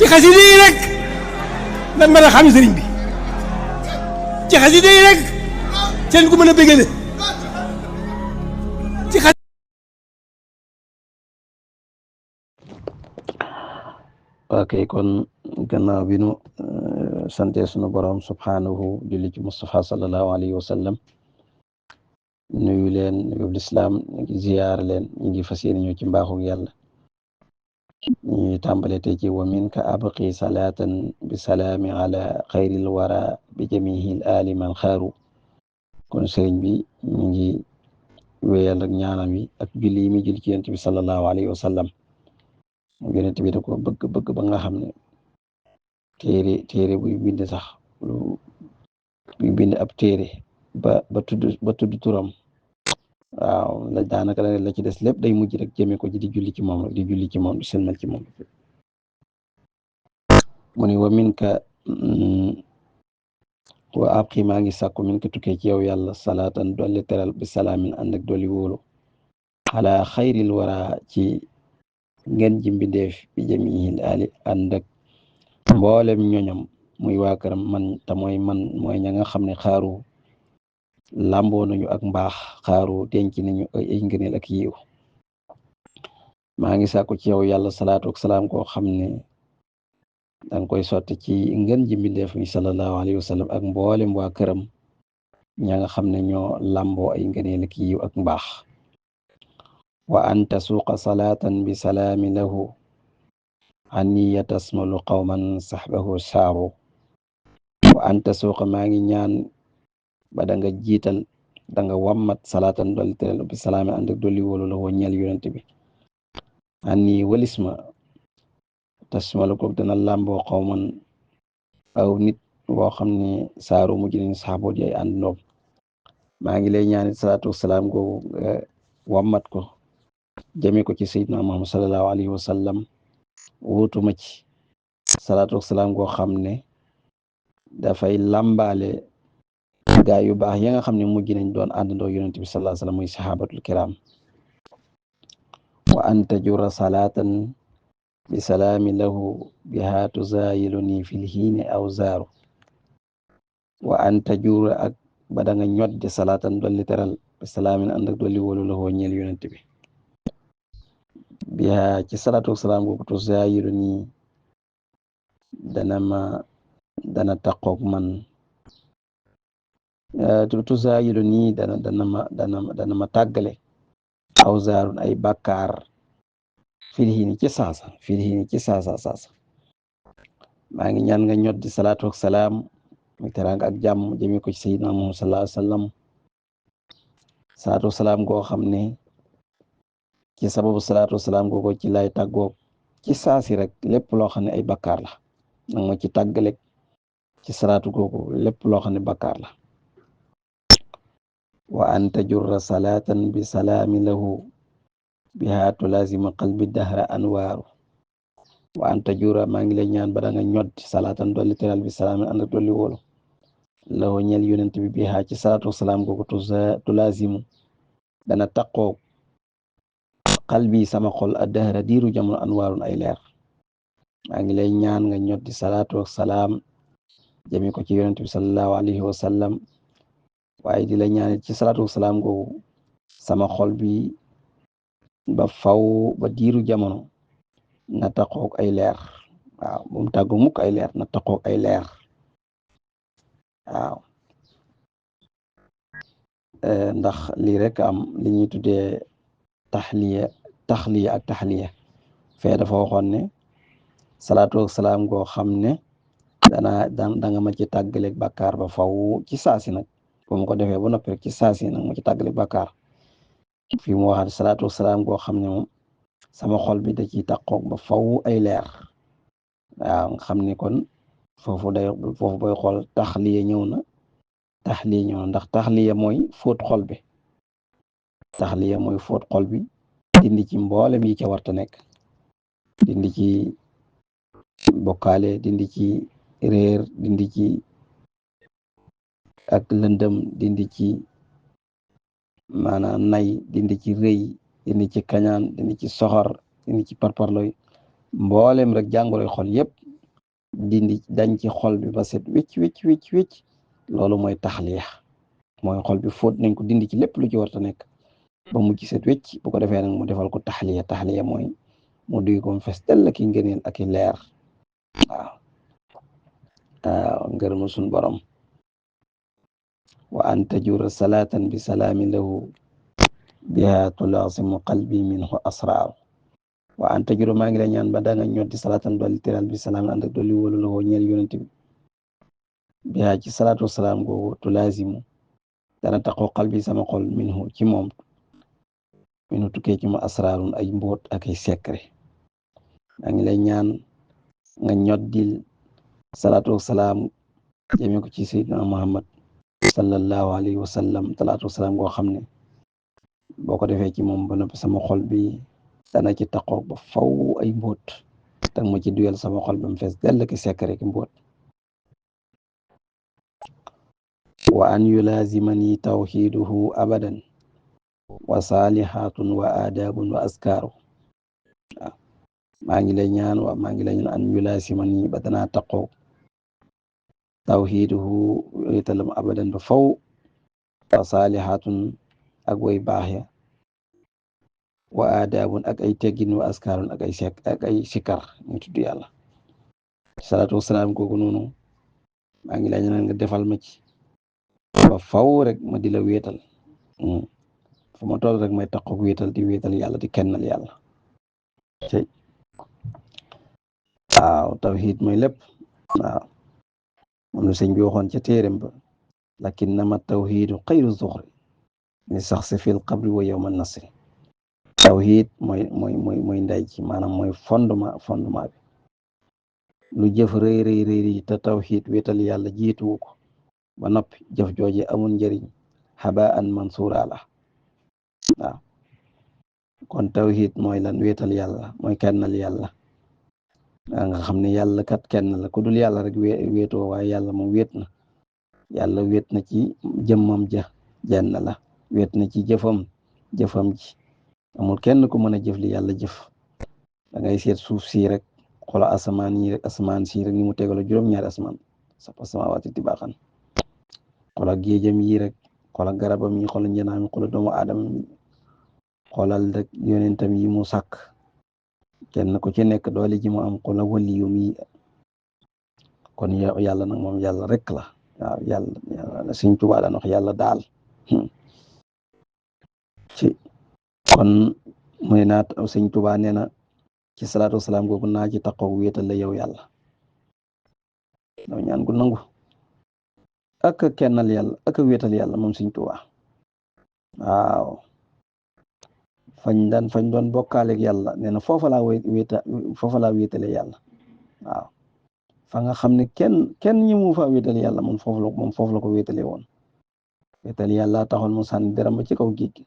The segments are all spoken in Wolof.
ci xasida yi rek lan mën a xam sëriñ bi ci xasida yi rek seen ku mën a bégale ci xas ok kon gannaaw bi nu sante sunu borom subhanahu julli ci Mustafa sallallahu alayhi wa sallam nuyu leen nuyu lislaam ñu ngi ziyaar leen ñu ngi fas yéene ñëw ci mbaaxu yàlla ñu tàmbale tey ci wa minka abqi salatan bi salaami ala xayril wara bi jamihil ali man xaaru kon sëriñ bi ñu ngi wéyal ak ñaanam yi ak julli yi mi julli ci yonent bi sallallahu alayhi wa sallam yonent bi da ko bëgg ba nga xam ne téere buy bind sax buy bind ab téere ba tudd turam waaw la daanaka la ci des lépp day mujj rek jëme ko ci di julli ci moom rek di julli ci moom di selmal ci moom mu ni wa minka wa abqi maa ngi sàkku min ka tukkee ci yow yàlla salaatan dolli teral bi salaamin ànd ak dolli wóolu ala xayril wara ci ngeen ji mbindeef bi jamihil ali ànd ak mboolem ñoñam muy waa këram man te mooy ña nga xam ne xaaru làmboo nañu ak mbaax xaaru denc nañu ay ngëneel ak yiw maa ngi sàkku ci yow yàlla salaatu ak salaam koo xam ne danga koy sotti ci ngeen ji mbindeef mi sallallahu alayhi wa sallam ak mboolem waa këram ña nga xam ne ñoo làmboo ay ngëneel ak yiw ak mbaax wa anta suuqa salaatan bi salaami lahu anniya tasmalu qawman saxbahu saaru wa anta suuqa maa ngi ñaan ba danga jiital danga wammat salaatan dolli teral bi salaami ànd ak dolli wóolu la woo ñeel yonent bi anni walisma tasmalu ko dana làmboo qawman aw nit boo xam ne saaru mujj nañ saxaaboo di ay àndandoom maa ngi lay ñaanit salaatu wasalaam googu wammat ko jëme ko ci sayyidina Muhammad sallallahu alayhi wa sallam wutuma ci salaatu wasalaam goo xam ne dafay làmbaale gaa yu baax ya nga xam ne mujj nañ doon àndandoo yonent bi sallallahu alayhi wa sallam muy sahabatul kiram wa anta jura salaatan bi salaami lahu biha tuzayiluni fil hiini aw zaaru wa anta jura ak ba da nga ñoddi salaatan dolli teral bi salaamin ànd ak dolli wóolu la woo ñeel yonent bi biha ci salaatu wasalaam googu tuzayiluni dana taqoog man tusaayilu nii dana ma tàggale aw zaarun ay bàkkaar filhini ci saasa maa ngi ñaan nga ñoddi salaatu ak salaam mi teraanga ak jàmm jëme ko ci sayyidina Muhammad sallallahu alayhi wa sallam salaatu salaam goo xam ne ci sababu salaatu salaam googu ci lay tàggoog ci saasi rek lépp loo xam ne ay bàkkaar la nag ma ci tàggale ci salaatu googu lépp loo xam ne bàkkaar la wa anta jurra salaatan bi salaami lahu biha tulazima qalbi dahra anwaaru wa anta jurra maa ngi lay ñaan ba da nga ñod salaatan dolli teral bi salaami ànd ak dolli wóolu lahu ñeel yonent bi biha ci salaatu salaam googu tulazimu dana taqoo qalbi sama xol a dahra diiru jamono anwaarun ay leer maa ngi lay ñaan nga ñoddi salaatu salaam jëme ko ci yonent bi sallallahu alayhi wa sallam waaye di la ñaanit ci salaatu salaam googu sama xol bi ba faw ba diiru jamono na taqoog ay leer waaw bu mu tàggu mukk ay leer na taqoog ay leer waaw ndax lii rek am li ñuy tuddee taxliya ak taxliya fee dafa waxoon ne salaatu salaam goo xam ne danga ma ci tàggaleeg bàkkaar ba faw ci saasi nag bu ma ko defee ba noppi rek ci saasi nag ma ci tàggaleeg bàkkaar fii mu waxaat salaatu salaam goo xam ne moom sama xol bi da ciy tàqoog ba faw ay leer waaw nga xam ne kon foofu booy xool taxliya ñëw na ndax taxliya mooy fóot xol bi dindi ci mboolem yi ca warta nekk dindi ci bokkaale dindi ci réer dindi ci ak lëndëm dindi ci maanaam nay dindi ci rëy dindi ci kañaan dindi ci soxor dindi ci parparloy mboolem rek jàngoroy xol yépp dañ ci xol bi ba set wicc loolu mooy taxliya mooy xol bi fóot nañ ko dindi ci lépp lu ci warta nekk ba mu ci set wicc bu ko defee nag mu defal ko taxliya mooy mu duy ko mu fes dell ki ngëneel ak i leer waaw ngërëma sun borom wa an tajura salatan bi salaamin lahu biha tulaasimu qalbi minhu asrar wa an tajura maa ngi lay ñaan ba da nga ñoddi salatan dolli teral bi salaamin ànd ak dolli wóolu la woo ñeel yonent bi biha ci salaatu wasalaam googu tulaasimu dana taqoo qalbi sama xol minhu ci moom minhu tukkee ci mu asraarun ay mbóot ak ay secret maa ngi lay ñaan nga ñoddil salaatu wasalaam jëmee ko ci sayyidina Muhammad sallallahu alayhi wa sallam salaatu wasalaam goo xam ne boo ko defee ci moom ba noppi sama xol bi dana ci taqoo ba faw ay mbóot tag ma ci duyal sama xol ba mu fees dell ki secret ki mbóot wa an yulaazimani tawxiiduhu abadan wa saalihaatun wa aadaabun wa askaaru waaw maa ngi lay ñaan an yulaazimani ba danaa taqoo tawxiiduhu wéetalam abadan ba faw wa saalihaatun ak way baax ya wa aadaabun ak ay teggin wa askaarun ak ay sikar ñu tudd yàlla salaatu wasalaam googu noonu maa ngi lay ñaan nga defal ma ci ba faw rek ma di la wéetal fu ma toll rek may taqoog wéetal di wéetal yàlla di kennal yàlla waaw tawhid mooy lépp waaw moom la sëñ bi waxoon ca téeréem ba lakinnama tawhidu xayru zuxri li sax si fil qabri wa yawma nasri tawhid mooy nday ci maanaam mooy fondement bi lu jëf rëy te tawhid wéetal yàlla jiituwu ko ba noppi jëf jooje amul njëriñ habaan mansura la waaw kon tawhid mooy lan wéetal yàlla mooy kennal yàlla nga xam ne yàlla kat kenn la ku dul yàlla rek wéetoo waaye yàlla moom wéet na yàlla wéet na ci jëmmam ja jenn la wéet na ci jëfam ji amul kenn ku mën a jëf li yàlla jëf da ngay seet suuf si rek xola asamaan yi rek asamaan si rek ni mu tegalo juróom-ñaari asamaan sapa samaawaati tibaaxan xola géejam yi rek xola garabam yi xola njanaam yi xola doomu aadama yi xolal rek yonentam yi mu sàkk kenn ku ci nekk doole ji mu am xola waliyum yi kon yàlla nag moom yàlla rek la waaw yàlla Sëñ Tuubaa daan wax yàlla daal ci kon mu ne naat Sëñ Tuubaa nee na ci salaatu wasalaam googu naa ci taqoo wéetal la yow yàlla daw ñaan gu nangu ak kennal yàlla ak wéetal yàlla moom Sëñ Tuubaa waaw fañ doon bokkaaleeg yàlla nee na foofa laa wéetale yàlla waaw fa nga xam ne kenn ñi mu fa wéetale yàlla moom foofu la ko wéetale woon wéetal yàlla taxoon mu sànni deram ba ci kaw géej gi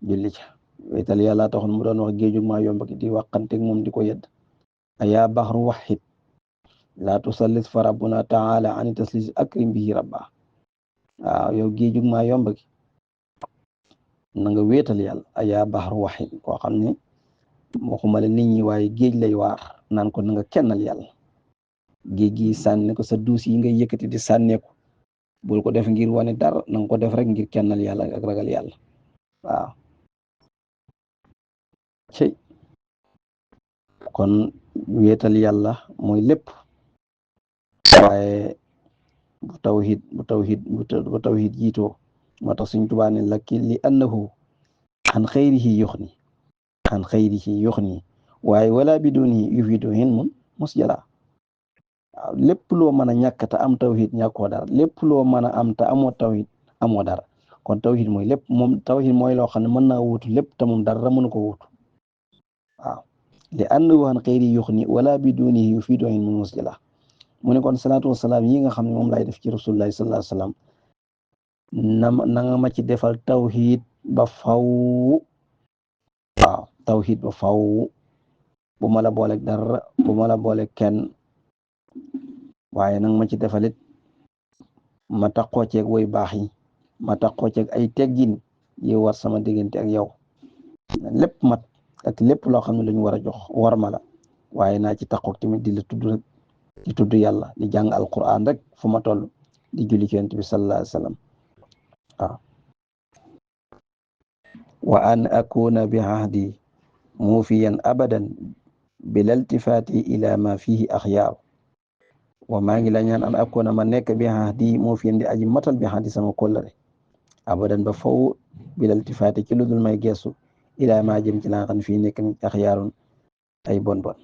julli ca wéetal yàlla taxoon mu doon wax géejug maa yomb gi di waxanteeg moom di ko yedd ayaa baxru waxid laa tusallis fa rabbuna taala ani taslis akrim bihi rabba waaw yow géejug maa yomb gi na nga wéetal yàlla ayaa baxru waxid koo xam ne waxuma la nit ñi waaye géej lay waar naan ko na nga kennal yàlla géej gi sànni ko sa duus yi nga yëkkati di sànneeku bul ko def ngir wane dara na nga ko def rek ngir kennal yàlla ak ragal yàlla waaw ci kon wéetal yàlla mooy lépp waaye bu tawhid jiitoo moo tax Sëñ Tuubaa ne li annahu an xayrihi yuxni waaye wala bidunihi yufidu hilmun musjala waaw lépp loo mën a ñàkk te am tawhid ñàkkoo dara lépp loo mën a am te amoo tawhid amoo dara kon tawhid mooy lépp moom tawhid mooy loo xam ne mën naa wuutu lépp te moom dara mënu ko wuutu waaw li annahu an xayrihi yuxni wala bidunihi yufidu hilmun musjala mu ne kon salaatu wasalaam yi nga xam ne moom lay def ci rasulullahi sallallahu alayhi wa sallam na nga ma ci defal tawhid ba faw waaw tawhid ba faw bu ma la booleeg dara bu ma la booleeg kenn waaye nag ma ci defalit ma taqoo ceeg woy baax yi ma taqoo ceeg ay teggin yi war sama diggante ak yow lépp mat ak lépp loo xam ne lu ñu war a jox war ma la waaye naa ci taqoo tamit di la tudd rek di tudd yàlla di jàng alquran rek fu ma toll di julli ci yonent bi sallallahu alayhi wa sallam waaw wa an akuna bi ahdi mufiyan abadan bila iltifati ila ma fihi axyaar wa maa ngi la ñaan an akuna ma nekk bi ahdi mufiyan di aji matal bi ahdi sama kóllëre abadan ba faw bila iltifati ci lu dul may geesu ila ma jëm ci laa xam fii nekk ni axyaarun ay bon bon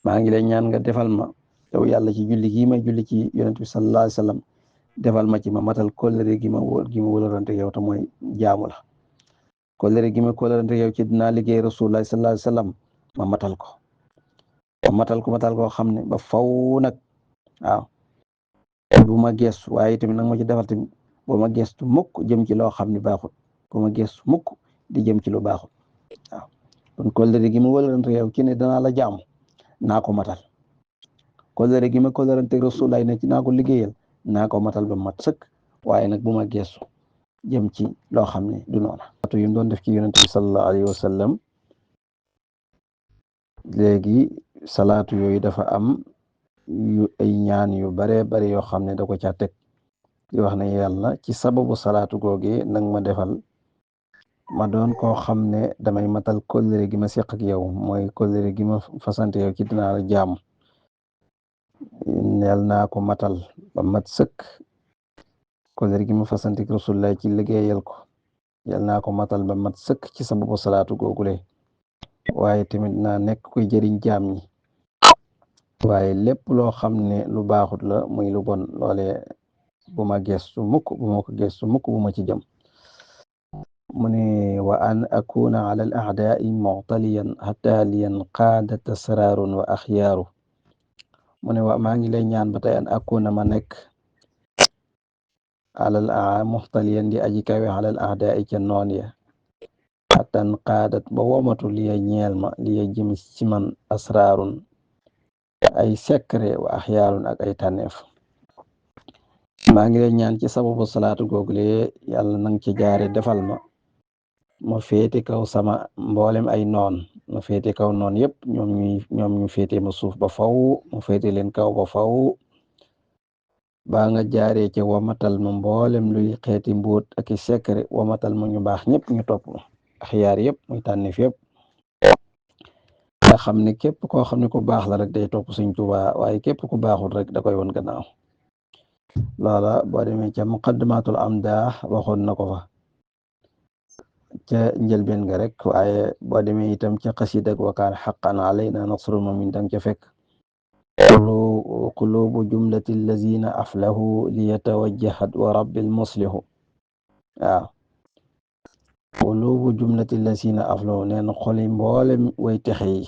maa ngi lay ñaan nga defal ma yow yàlla ci julli gi may julli ci yonent bi sallallahu alayhi wa sallam defal ma ci ma matal kóllëre gi ma wóolorante yow te mooy jaamu la kóllëre gi ma kóllërante yow ci dinaa liggéey rasulullah sallallahu alayhi wa sallam ma matal ko matal koo xam ne ba faw nag waaw bu ma gestu waaye tamit nag ma ci defal tamit bu ma gestu mukk jëm ci loo xam ne baaxul bu ma gestu mukk di jëm ci lu baaxul waaw kon kóllëre gi ma wóolorante yow ci ne danaa la jaamu naa ko matal kóllëre gi ma kóllërante rasulullah ne ci naa ko liggéeyal naa ko matal ba mat sëkk waaye nag bu ma gestu jëm ci loo xam ne du noona salaatu yi mu doon def ci yonent bi sallallahu alayhi wa sallam léegi salaatu yooyu dafa am ay ñaan yu bare bare yoo xam ne da ko ca teg di wax ne yàlla ci sababu salaatu googe nag ma defal ma doon koo xam ne damay matal kóllëre gi ma seq ak yow mooy kóllëre gi ma fasante yow ci dinaa la jaam neel naa ko matal ba mat sëkk kóllëre gi ma fasante ak rasulullah ci liggéeyal ko yal naa ko matal ba mat sëkk ci sababu salaatu googule waaye tamit naa nekk kuy jëriñ jaam ñi waaye lépp loo xam ne lu baaxut la muy lu bon loole bu ma gestu mukk bu ma ko gestu mukk bu ma ci jëm mu ne wa an akuna ala al a'da'i mu'taliyan hatta liyan qaadat asrarun wa axyaaru mu ne wa maa ngi lay ñaan ba tey an akuna ma nekk alal muxtaliyan di aji kawe alal a'da'i ca noon ya hatta qaadat ba womatu liya ñeel ma liya jëm ci man asrarun ay secret wa axyaarun ak ay tànneef maa ngi lay ñaan ci sababu salaatu googule yàlla nang ci jaare defal ma féete kaw sama mboolem ay noon ma féete kaw noon yëpp ñoom ñu féete ma suuf ba faw ma féete leen kaw ba faw baa nga jaaree ci wamatal ma mboolem luy xeeti mbóot ak i secret wamatal ma ñu baax ñëpp ñu topp ma axyaar yëpp muy tànneef yëpp nga xam ne képp koo xam ne ku baax la rek day topp Sëñ Tuubaa waaye képp ku baaxul rek da koy won gannaaw loola boo demee ca muqaddimatul amdah waxoon na ko fa ca njëlbeen nga rek waaye boo demee itam ca xasida ak wa kaana haqqan alaynaa nasrul mu'miniin dang ca fekk qulubu jumlati allazina aflahu liyatawajjahat wa rabbil muslihu waaw qulubu jumlati allazina aflahu neen xoli mboolem way texe yi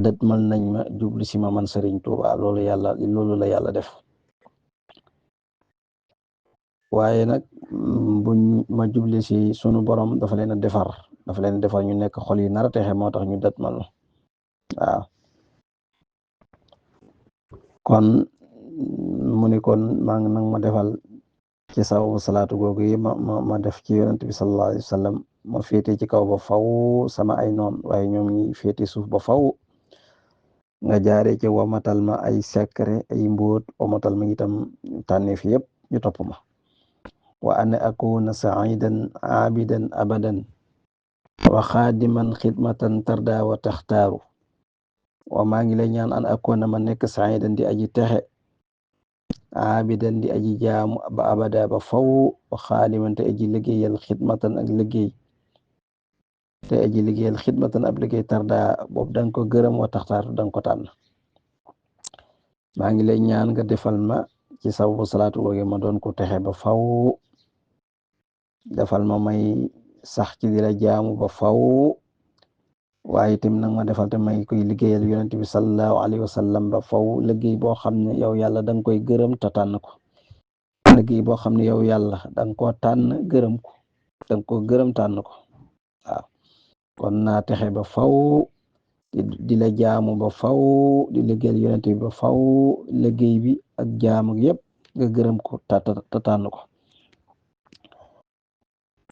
dëtmal nañ ma jublu si ma man Sëriñ Tuuba loolu la yàlla def waaye nag buñ ma jubli si sunu borom dafa leen a defar ñu nekk xol yi nar a texe moo tax ñu dëtmal waaw kon mu ni kon maa ngi nag ma defal ci sababu salaatu googu yi ma def ci yonent bi sallallahu alayhi wa sallam ma féete ci kaw ba faw sama ay noon waaye ñoom ñi féete suuf ba faw nga jaaree ci wamatal ma ay secret ay mbóot wamatal ma itam tànneef yëpp ñu topp ma wa an akuna sa'idan abidan abadan wa xaadiman xidmatan tarda wa taxtaaru wa maa ngi lay ñaan an akuna ma nekk sa'idan di aji texe abidan di aji jaamu ba abada ba faw wa xaadiman te aji liggéeyal xidmatan ak liggéey te aji liggéeyal xidmatan ab liggéey tarda boobu danga ko gërëm wa taxtaaru danga ko tànn maa ngi lay ñaan nga defal ma ci sababu salaatu googu ma doon ko texe ba faw defal ma may sax ci di la jaamu ba faw waaye itam nag ma defal te may koy liggéeyal yonent bi sallallahu alayhi wa sallam ba faw liggéey boo xam ne yow yàlla danga koy gërëm te tànn ko liggéey boo xam ne yow yàlla danga ko tànn gërëm ko danga ko gërëm tànn ko waaw kon naa texe ba faw di la jaamu ba faw di liggéeyal yonent bi ba faw liggéey bi ak jaamu yëpp nga gërëm ko te tànn ko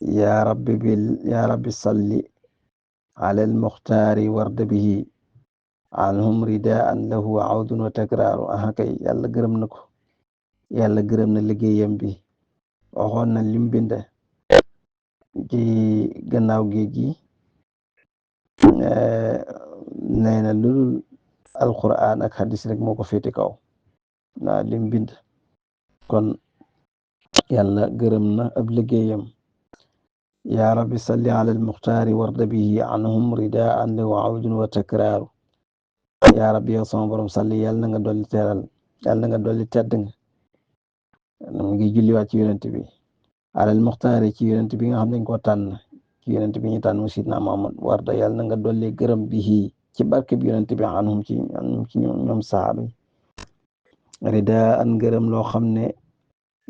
ya rabbi salli ala al muxtaari warda bihi anhum ridaan lahu awdun wa takraaru aha kay yàlla gërëm na ko, yàlla gërëm na liggéeyam bi. waxoon na lim bind ci gannaaw géej gi nee na ludul alquran ak hadis rek moo ko féete kaw naa lim bind. kon yàlla gërëm na ab liggéeyam. yaa rabbi salli ala almuxtaari warda bihi anhum ridaan lahu awdun wa takraaru. yaa rabbi yow sama borom salli yàlla na nga dolli teral, yàlla na nga dolli tedd nga. mu ngi julliwaat ci yonent bi ala almuxtaari ci yonent bi nga xam ne dañ koo tànn, ci yonent bi ñu tànn mu sidna Muhammad warda yàlla na nga dolli gërëm bihi ci barke bi yonent bi anhum ci ñoom sahaaba yi. ridaan gërëm loo xam ne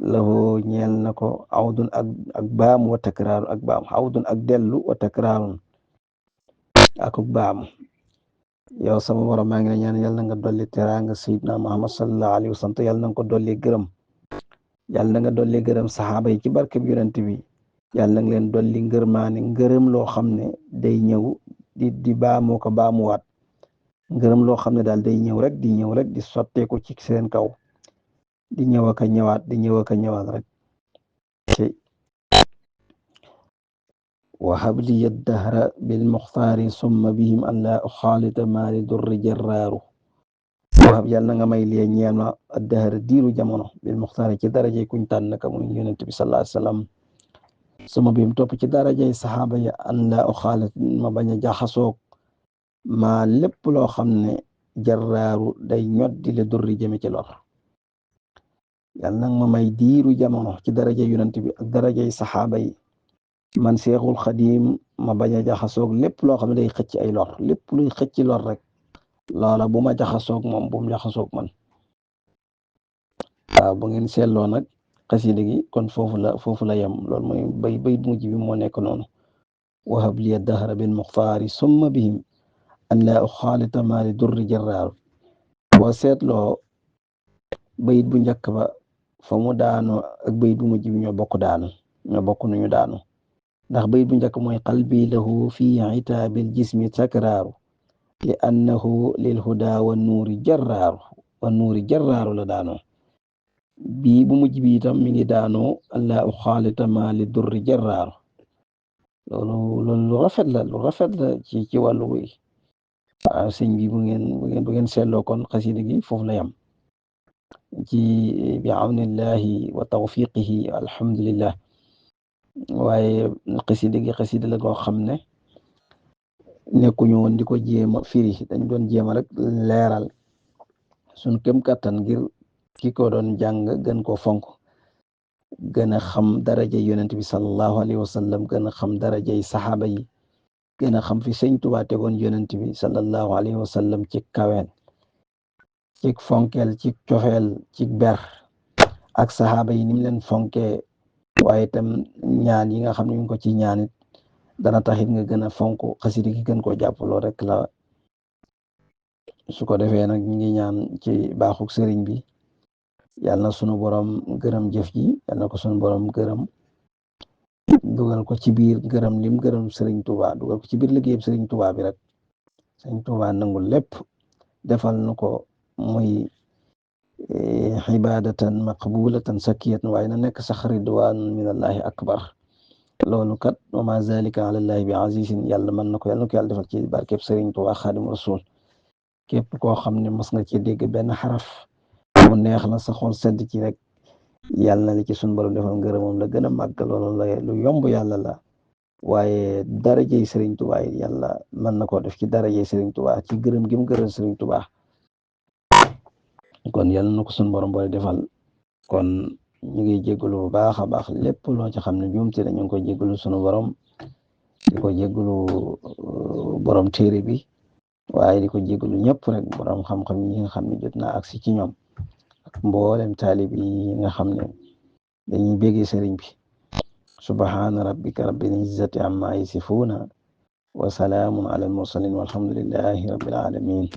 lahu ñeel na ko awdun ak baam wa takraaru ak baam, awdun ak dellu wa takraarun ak baam. yow sama borom maa ngi la ñaan yàlla na nga dolli teraanga sayyidina Muhammad sallallahu alayhi wa sallam, yàlla na nga ko dolli gërëm, yàlla na nga dolli gërëm saxaaba yi ci barke bi yonent bi, yàlla na nga leen dolli ngërmaane, ngërëm loo xam ne day ñëw di baamoo ko baamuwaat, ngërëm loo xam ne daal day ñëw rek di sotteeku ci seen kaw, di ñëw ak a ñëwaat, di ñëw ak a ñëwaat rek. wahab li dahra bil muxtaari summa bihim an laa uxaalita maali durri jarraaru. wahab yàlla na nga may lee ñeel ma dahra diiru jamono bil muxtaari ci darajay kuñ tànn ka muy yonent bi sallallahu alayhi wa sallam, summa bihim topp ci darajay saxaaba ya an laa uxaalit ma bañ a jaxasoog maa lépp loo xam ne jarraaru day ñoddi le durri jëme ci lor. yàlla nag ma may diiru jamono ci darajay yonent bi ak darajay saxaaba yi, man seexul xadim ma bañ a jaxasoog lépp loo xam ne day xëcc ay lor, lépp luy xëcc lor rek loola bu ma jaxasoog moom, bu mu jaxasoog man. waaw bu ngeen seetloo nag xasida gi kon foofu la yem. loolu mooy bay mujj bi moo nekk noonu. wahab liya dahra bil muxtaari summa bihim an laa uxaalita maali durri jarraaru. boo seetloo bayit bu njëkk ba fa mu daano ak bayit bu mujj bi ñoo bokk nuñu daanu, ndax bayit bu njëkk mooy qalbi lahu fi itaabil jismi takraaru li annahu lil huda wa nuuri jarraaru la daanoo. bii bu mujj bi itam mi ngi daanoo alla uxaalita ma li durri jarraaru. loolu lu rafet la ci wàllu wi. waaw sëñ bi bu ngeen seetloo kon xasida gi foofu la yam ci bi awnillahi wa tawfiqihi alhamdulillah. waaye xasida la goo xam ne nekkuñu woon di ko jéem a firi, dañ doon jéem a rek leeral suñ kem kàttan ngir ki ko doon jàng gën ko fonk, gën a xam darajay yonent bi sallallahu alayhi wa sallam, gën a xam darajay saxaaba yi, gën a xam fi sëñ Tuubaa tegoon yonent bi sallallahu alayhi wa sallam ci kaween, ci fonkeel, ci cofeel, ci ber ak saxaaba yi ni mu leen fonkee. waaye itam ñaan yi nga xam ne ñu ko ci ñaanit dana taxit nga gën a fonk xasida gi gën koo jàppaloo rek la. su ko defee nag ñu ngi ñaan ci baaxuk sëriñ bi yàlla na sunu borom gërëm jëf ji, yàlla na ko sunu borom gërëm, dugal ko ci biir gërëm lim gërëm sëriñ Tuubaa, dugal ko ci biir liggéeyam sëriñ Tuubaa bi rek. sëriñ Tuubaa nangul lépp defal nu ko muy xibaadatan maqbulatan sakiyatan, waaye na nekk sax ridwaan minallahi akbar. loolu kat wa ma zalika ala llahi bi azizin, yàlla mën na ko, yàlla defal ci barkeb Sëriñ Tuubaa Xaadimu Rasuul. képp koo xam ne mos nga ci dégg benn xaraf mu neex la, sa xol sedd ci rek, yàlla na li ci sunu borom defal ngërëmam la gën a màgg. loolu la lu yomb yàlla la, waaye darajey Sëriñ Tuubaa yàlla mën na koo def ci darajey Sëriñ Tuubaa, ci gërëm gi mu gërëm Sëriñ Tuubaa. kon yàlla na ko sunu borom boole defal. kon ñu ngi jégalu bu baax a baax lépp loo ci xam ne juumte la ñu ngi koy jégalu sunu borom, di ko jégalu borom téere bi, waaye di ko jégalu ñëpp rek, borom xam-xam yi nga xam ne jot naa agsi ci ñoom ak mboolem taalib yi nga xam ne dañuy béggee sëriñ bi. subhaana rabbika rabbil izzati amma yasifuuna wa salaamun ala al mursalin walhamdulillahi rabbil alamin.